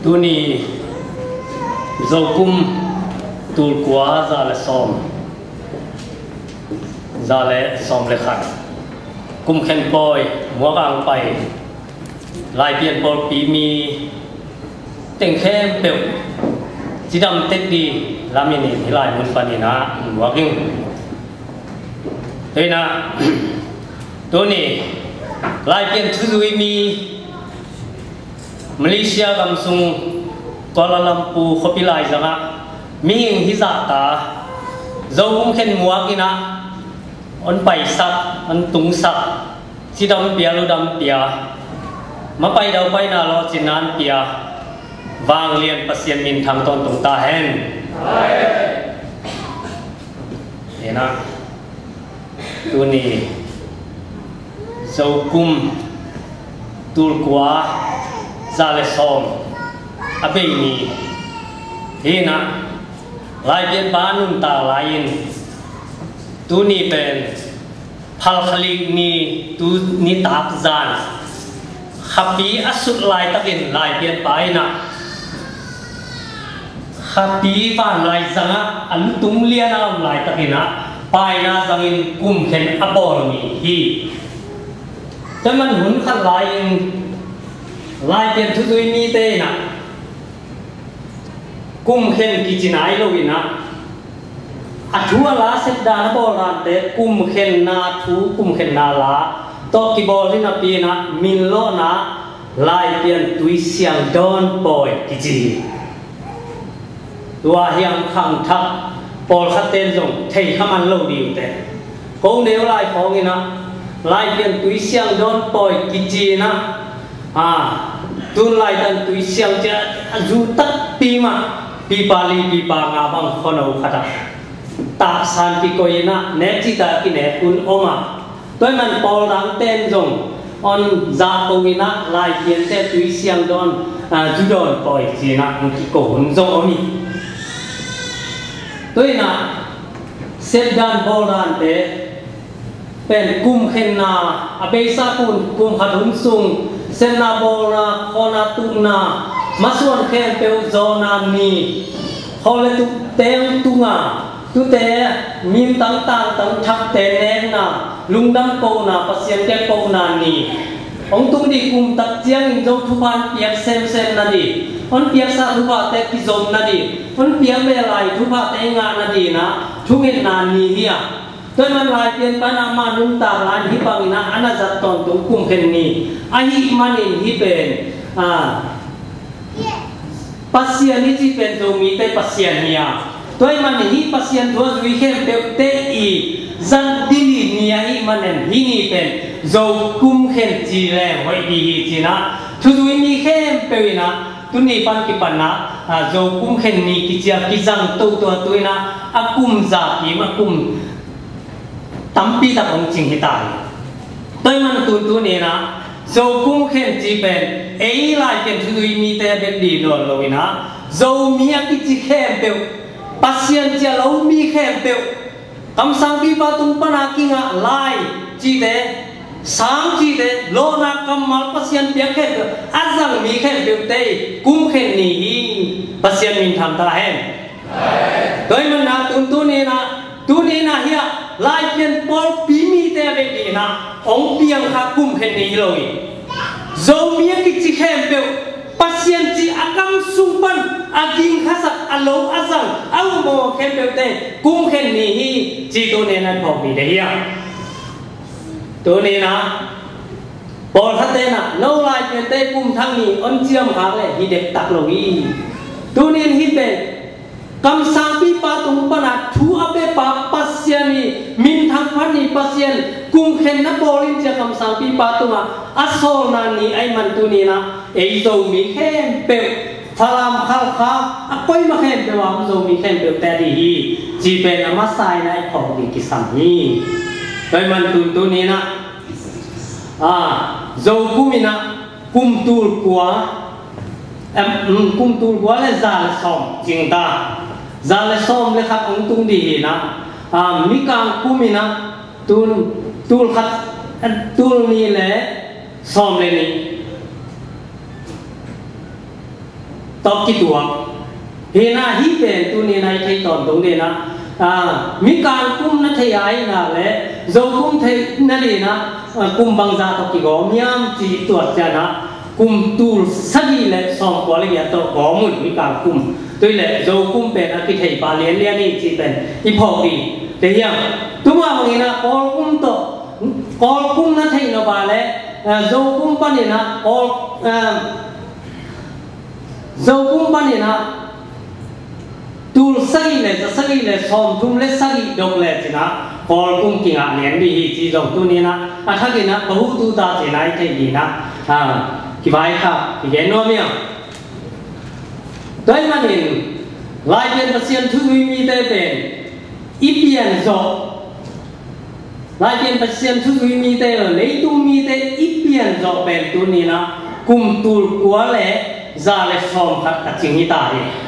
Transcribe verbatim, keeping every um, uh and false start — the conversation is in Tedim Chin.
Tuni Zokum tulkua za le sawm, za le sawm le khat, kum khen pawi muak ang pai Laipian pawlpi mi teng khempeuh cidam tek di lamin in hih lai mun panin ah muak ing. Tuinah tuni Laipian thuzui mi Malaysia gam sung Kuala Lumpur khuapi laizangah mihing hizahta Zokum khen muak inah hong paisak, hong tungsak, cidam pia, ludam pia, mapai daupaina lawhcinna pia, vanglian Pasian minthang tawntung ta hen. Inah tuni Zokum tulkua za le sawm a bei ni hi inah Laipianpa nuntak lai-in tuni pen Phalkhalik ni, tu nitak zan khapi a sut laitakin Laipianpa inah khapi vanlai zangah a lutung lian a om laitakinah paina zangin kum khen a bawl mi hi. Tua man hun khat lai-in Laipian thuzui mite inah kum khen kici nai lo inah a thu a la, sepdan a bawl dante kum khenna thu, kum khenna la tawh kibawl hi napi inah min lawhna Laipian tui siang dawn pawi kici hi. Tua hiang khangthak pawlkhatte in zong thei kha man lo ding uh teh. Ko neu lai khawng inah Laipian tui siang dawn pawi kici inah, a, tun laitan tui siang cia a zu takpi mah pipa li pipa nga bang khuano khatah tahsan kikoih inah nek cita kinek hun om a, tua man pawl dangte in zong hong zahko inah Laipiante tui siang dawn, a, zu dawn pawi ci inah hong kiko hun zong om hi. Tua inah sepdan bawl dante pen kum khenna a beisa kum, kum khat hun sung sepna bawlna, khawlna, tuhna, masuan khempeuh zawhna ni, khawl le tuh teng tunga, tute mintang tangtang thakte nekna, lungdam kohna, Pasian kiang kohna ni hong tung ding, kum tak ciangin zo thupha piak semsem nading, hong piaksa thuphate kizom nading, hong piak ve lai thuphate i ngah nading inah thungetna ni hi a. Tua man Laipianpa inah amah nuntak lai-in hih bangin ah a na zat tawntung kum khen ni ahih manin hih pen, a, Pasian i cih pen Zomite Pasian hi a. Tua ahih manin hih Pasian thu a zui khempeuhte i zat ding ni ahih manin hih ni pen Zokum khen ci leng hoih ding hi ci-in ah thuzui mi khempeuh in ah tuni pan kipan ah, a, Zokum khen ni kici a kizang toto a, tu-in ah a kum za kim a kum tampi tak hong cing hi ta hi. Tua ahih manin tuni in ah Zokum khen ci pen ei Laipian thuzui mite a bek ding nawn lo-in ah Zomi a kici khempeuh, Pasian ci a lo mi khempeuh, kamsangpipa tung pan a kingah lai cite, sang cite, lawhna kammal Pasian piak khempeuh a zang mi khempeuhte kum khen ni hi. Pasian minthang ta hen. Tua ahih manin ah tuni in ah, tuni in ah hiah Laipian pawlpi mite a bek ding in ah hong piang kha kum khen ni hi lo hi. Zomi a kici khempeuh, Pasian ci a kam sung pan a ging khasak, a lo a zang, a um a khempeuhte kum khen ni hi ci tuni in ah phawk ni ding hi a. Tuni in ah pawlkhatte in ah no Laipiante kum thak ni hong ciam khak leh hi dektak lo hi. Tuni in hih pen kamsangpipa tung pan a thu a pepa Pasian i minthang phat ni, Pasian kum khen na bawl in ci a kamsangpipa tungah a sawlna ni ahih manin tuni in ah ei Zomi khempeuh Falam, Khalkha, a koima khempeuh a om Zomi khempeuhte a ding hi ci pen a masa in ah i phawk ding kisam hi. Tua ahih manin tuni in ah, a, Zokum in ah kum tul kua, em, mm, kum tul kua le za le sawm cing ta. Za le sawm le khat hong tung ding hi in ah, a, Mikang kum in ah tul, tul khat, eh, tul nih le sawm le nih. tawh kituak. Hi na, hih pen tuni na i theih tawntung ding na, ah, Mikang kum na theih a hi na le Zo kum theih na ding na, ah, kum bangzah tawh kigawm hiam cih tuat ciang na, kum tul sagih le sawmkua le giat tawh gawm un Mikang kum. Tua hi le Zo kum pen a kithei pah lianlian hi cih pen i phawk ding. Te hiam, tuma bangin na Kawl kum tawh, Kawl kum na theih nop a le, ah, Zo kum panin na Kawl, ah, Zo kum panin na tul sagih le za sagih le sawmthum le sagih dong le cin na Kawl kum kingah lian ding hi cih zong tuni na a thakin na pahutu ta cih na i theih ding na, ah, kivaikhak kigen nuam hi. Tua ahih manin Laipian Pasian thuzui mite pen i pian zawh, Laipian Pasian thuzui mite le leitung mite i pian zawh pen tuni na kum tul kua le za le sawmkhat a cing hi ta hi.